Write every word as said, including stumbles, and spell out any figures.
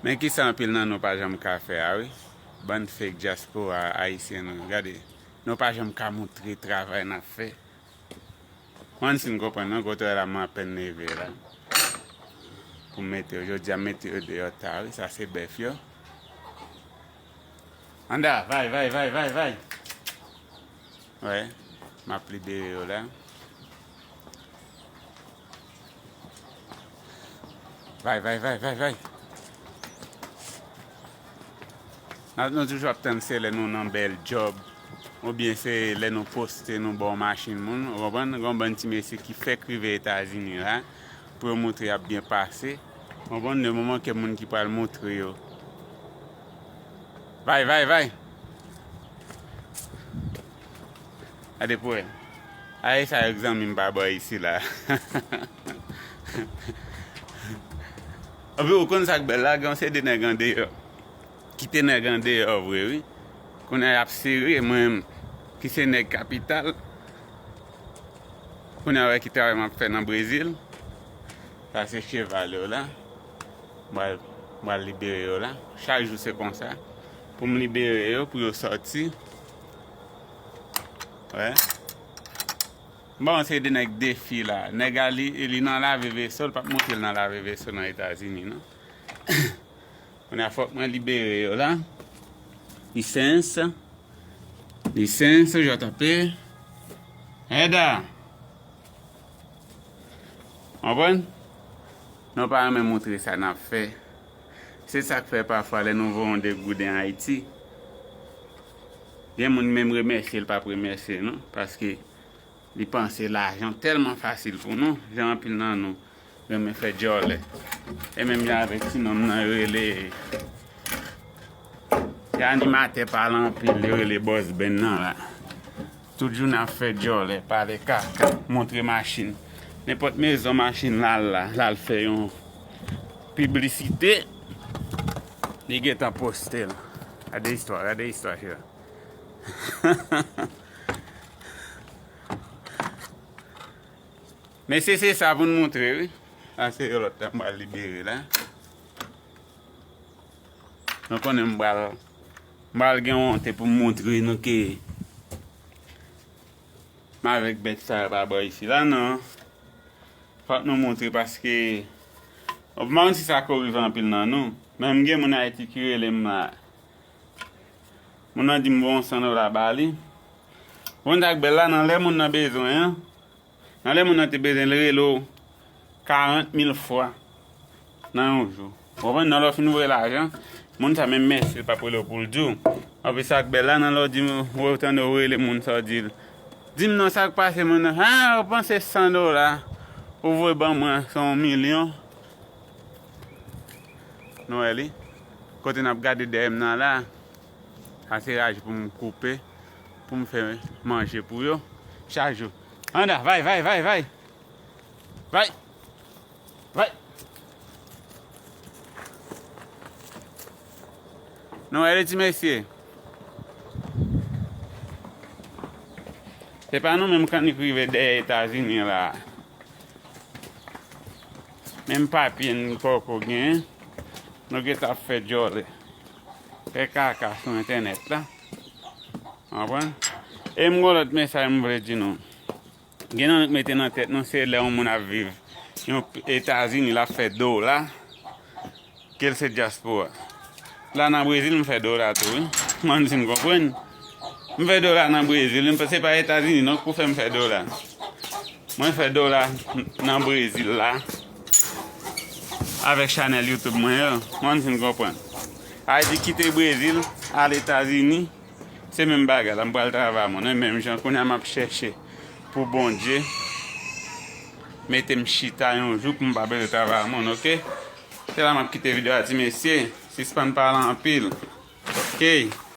Men kisa anpil nan nou pa janm ka fè a, wi. Bann fake dyaspora ayisyen nou, gade. Nou pa janm ka montre travay n ap fè. Konprann si n konprann, non? Kote w la, m apèn leve la. Pou m mete yo, jodi a, m mete yo deyò ta, wi. Sa se bèf yo. Anda, vay, vay, vay, vay, vay. Wè, m ap libere yo la. Vay, vay, vay, vay, vay. N ap, nou toujou ap tann se lè nou nan bèl djòb, oubyen se lè nou poste nou ba w machin moun, ou konprann? Gen yon bann ti mesye ki fèk rive Etazini la, pou yo montre y ap byen pase, ou konprann? Lemoman ke moun ki pral montre yo. Vay, vay, vay! Gade pou wè. A e sa yo k zanmi m pa bò isi la. Anpi ou konn sa k bèl la, gen yon seri de nèg andeyò. Ki te nèg andeyò vre, wi. Kounye a y ap sere, mwen menm, ki se nèg kapital. Kounye a wè ki travay m ap fè nan Brezil. Sa se cheval yo la. M pral, m pral libere yo la. Chak jou se konsa. Pou m libere yo, pou yo sòti. Wè. M ba yon seri de nèg defi la. Nèg a li, li nan lave veso, l p ap montre l nan lave veso nan Etazini, non. Kounye a fòk mwen libere yo la. Lisens. Lisens, J P. Eda. Konprann? Nou pa renmen montre sa n ap fè. Se sa k fè pafwa lè nou voye yon de gouden Ayiti, gen moun menm remèsye l p ap remèsye nou, paske li panse lajan tèlman fasil pou nou, jan anpil nan nou renmen fè djòlè. E menm jan avèk ti nonm nan yo rele, se animatè pale anpil, yo rele Bòs Benn nan la. Tout jounen ap fè djòlè, pale kaka, montre machin. Nenpòt mezon machin l al la, l al fè yon piblisite, li gentan poste l. Gade istwa, gade istwa, chè. Mesye, se sa pou n montre, wi. Sa se yon lòt tan m pral libere la. Nou konnen m pral, m pral gen wonte pou m montre nou ke m avèk bèt sa yo pa bò isi la, non. Fòk nou montre paske, m pa konn si sa ko rive anpil nan nou. Men m gen moun Ayiti ki rele m la. Moun nan di m voye yon san dola ba li. Bon, sa k bèl la, nan lè moun nan bezwen an, nan lè moun nan te bezwen, l rele w karant mil fwa nan yon jou. Ou konprann? Nan lè w fin voye lajan, moun sa menm mèsi l p ap rele w pou l di w. Anpi sa k bèl la, nan lè w di m, ou tande w rele moun sa w di l, di m non, sa k pase moun nan, a, ou panse san dola ou voye ban mwen, se yon milyon. Nou wè li. Kote n ap gade dèyè m nan la, sa se raje pou m koupe, pou m fè manje pou yo. Chak jou. Anda, vay, vay, vay, vay. Vay. Vay. Nou wè li, ti mesye. Se pa nou menm k annik rive dèyè Etazini la. Menm papye n poko genyen. Nou gentan ap fè djòlè, fè kaka sou entènèt la. Konprann? E m gon lòt mesaj m vle di nou. Gen nan nou k mete nan tèt nou, se lè yon moun ap viv yon p-, Etazini, l ap fè dola, ke l se dyaspora. La nan Brezil, m fè dola tou, wi. Mwen di m konprann. M fè dola nan Brezil, m, se pa Etazini non k pou fè m fè dola. Mwen fè dola nan Brezil la, avèk chanèl YouTube mwen yo. Mwen di m konprann. Ayiti kite Brezil, al Etazini, se menm bagay la, m pral travay mwen, nan menm jan, kounye a m ap chèche pou Bondye mete m chita yon jou pou m pa bezwen travay moun, oke? Se la m ap kite videyo a, ti mesye. Sispann pale anpil. Oke.